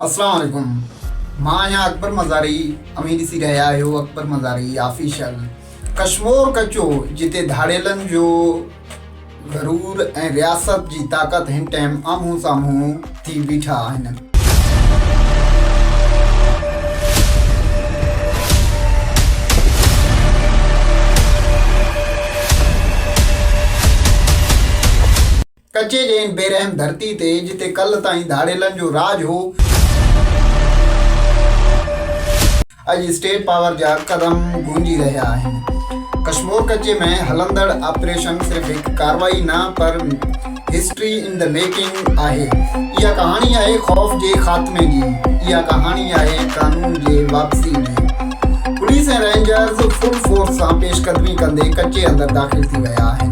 اسلام عليڪم مان آهيان اڪبر مزاري اوهين ڏسي رهيا آهيو اڪبر مزاري آفيشل ڪشمور ڪچو جتي ڌاڙيلن جو غرور ۽ رياست جي طاقت هن ٽائيم آمهون سامهون ٿي بيٺا آهن. ڪچي جي ان بي رحم ڌرتي تي جتي ڪلهه تائين ڌاڙيلن جو راڄ هو، اڄ اسٽيٽ پاور جا قدم گونجي رهيا آهن. ڪشمور ڪچي ۾ هلندڙ آپريشن صرف هڪ ڪارروائي نه پر هسٽري ان the making آهي. اها ڪهاڻي آهي خوف جي خاتمي جي، اها ڪهاڻي آهي قانون جي واپسي جي. پوليس ۽ رينجرز فل فورس سان پيش قدمي ڪندي ڪچي اندر داخل ٿي ويا آهن.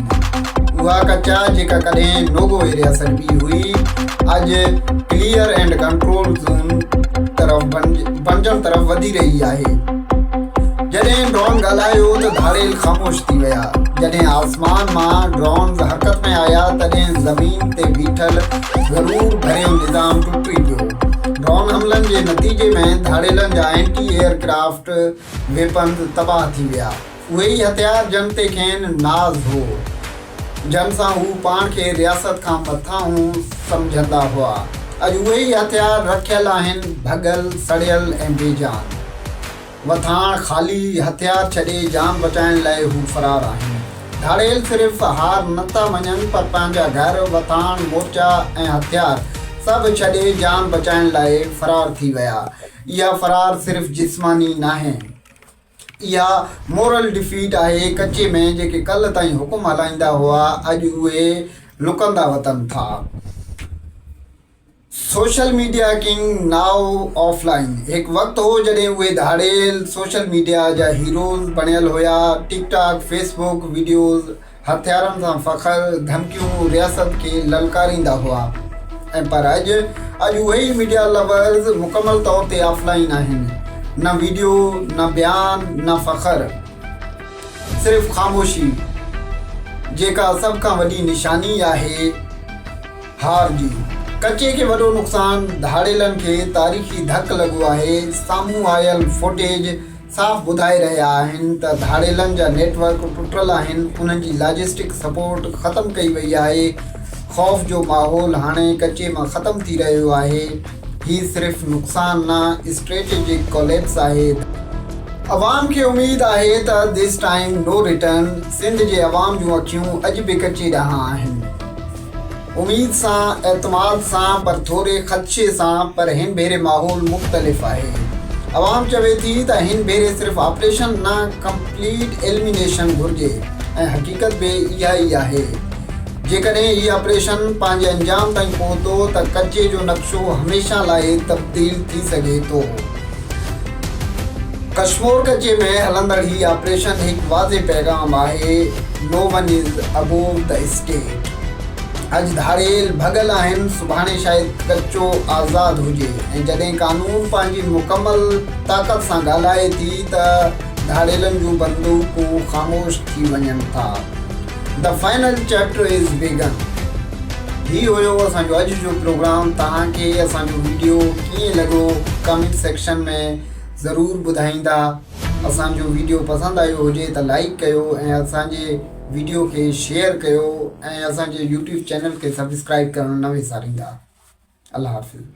اها ڪچا جيڪا ڪڏهن نوگو ايريا سڏبي هئي، اڄ ڪليئر اينڊ ڪنٽرول زون طرف بڻجڻ طرف وڌي رهي آهي. جڏهن ڊرون ڳالهايو ته ڌاڙيل خاموش ٿي ويا. جڏهن آسمان مان ڊرونز حرڪت ۾ آيا تڏهن زمين تي بيٺل غرور ڀريو نظام ٽٽي پيو. ڊرون حملن جي نتيجي ۾ ڌاڙيلن جا اينٽي ايئر ڪرافٽ ويپنز تباهه ٿي ويا. اهي ئي هٿيار جن تي کين ناز هو، جن سان هو پاڻ کي رياست کان مٿانهون سمجهندا هئا، اڄ اهي ئي هٿيار رکيل آهن، ڀڳل، سڙيل ۽ بي جان. وٿاڻ خالي، هٿيار ڇڏي جان بچائڻ لاء هو فرار آهن. ڌاڙيل صرف هار نه ٿا مڃن پر پنهنجا گهر، وٿاڻ، مورچا ۽ هٿيار سڀ ڇڏي جان بچائڻ لاء فرار ٿي ويا. اها فرار صرف جسماني ناهي. اها مورل ڊفيٽ آهي، ڪچي ۾ جيڪي ڪلهه تائين حڪم هلائيندا هئا اڄ اهي لڪندا وتن ٿا. Social media king now offline هڪ وقت هو جڏهن اهي ڌاڙيل سوشل ميڊيا جا هيروز بڻيل هيا، ٽڪ ٽاڪ، فيس بڪ وڊيوز، هٿيارن سان فخر، ڌمڪيون رياست کي للڪاريندا هئا ۽ پر اڄ، اڄ اهي ئي ميڊيا لورز مڪمل طور تي آف لائين آهن. نه ويڊيو، نه بيان، نه فخر. صرف خاموشي، جيڪا سڀ کان وڏي نشاني آهي هار جي. ڪچي کي وڏو نقصان، ڌاڙيلن کي تاريخي ڌڪ لڳو آهي، سامهون آيل فوٽيج صاف ٻڌائي رهيا آهن ته ڌاڙيلن جا نيٽ ورڪ ٽٽل آهن، انهن جي لاجسٽڪ سپورٽ ختم ڪئي وئي آهي، خوف جو ماحول هاڻي ڪچي مان ختم ٿي رهيو آهي، هي صرف نقصان نه اسٽريٽجڪ ڪوليپس آهي، عوام کي اميد آهي ته this time no return, Sindh جي عوام جون اکيون اڄ به ڪچي ڏانهن آهن. اميد سان، اعتماد سان پر ٿوري خدشي سان پر هن ڀيري ماحول مختلف آهي. عوام چوي ٿي ته هن ڀيري صرف آپريشن نه ڪمپليٽ ايلمينيشن گهرجي ۽ حقيقت به اها ئي آهي. جيڪڏهن هي آپريشن پنهنجي انجام تائين پهتو ته ڪچي جو نقشو هميشه لاء تبديل ٿي سگهي ٿو. ڪشمور ڪچي ۾ هلندڙ هي آپريشن هڪ واضح پيغام آهي، No one is above the state. اڄ ڌاڙيل ڀڳل آهن، سڀاڻي شايد ڪچو آزاد هجي ۽ جڏهن قانون پنهنجي مڪمل طاقت سان ڳالهائي ٿي ته ڌاڙيلن جون بندوقون خاموش ٿي وڃن ٿا. The final chapter is begun. هي هيو اسان جو اڄ جو پروگرام توهان کي اسان جو ويڊيو ڪيئن لڳو ڪمينٽ سيڪشن ۾ ضرور ٻڌائيندا اسان جو ويڊيو پسند آيو هجي ته لائيڪ ڪيو ۽ اسان جي ويڊيو کي شيئر ڪيو ۽ اسان جي يوٽيوب چينل کي سبسڪرائب ڪرڻ نه وساريندا الله حافظ.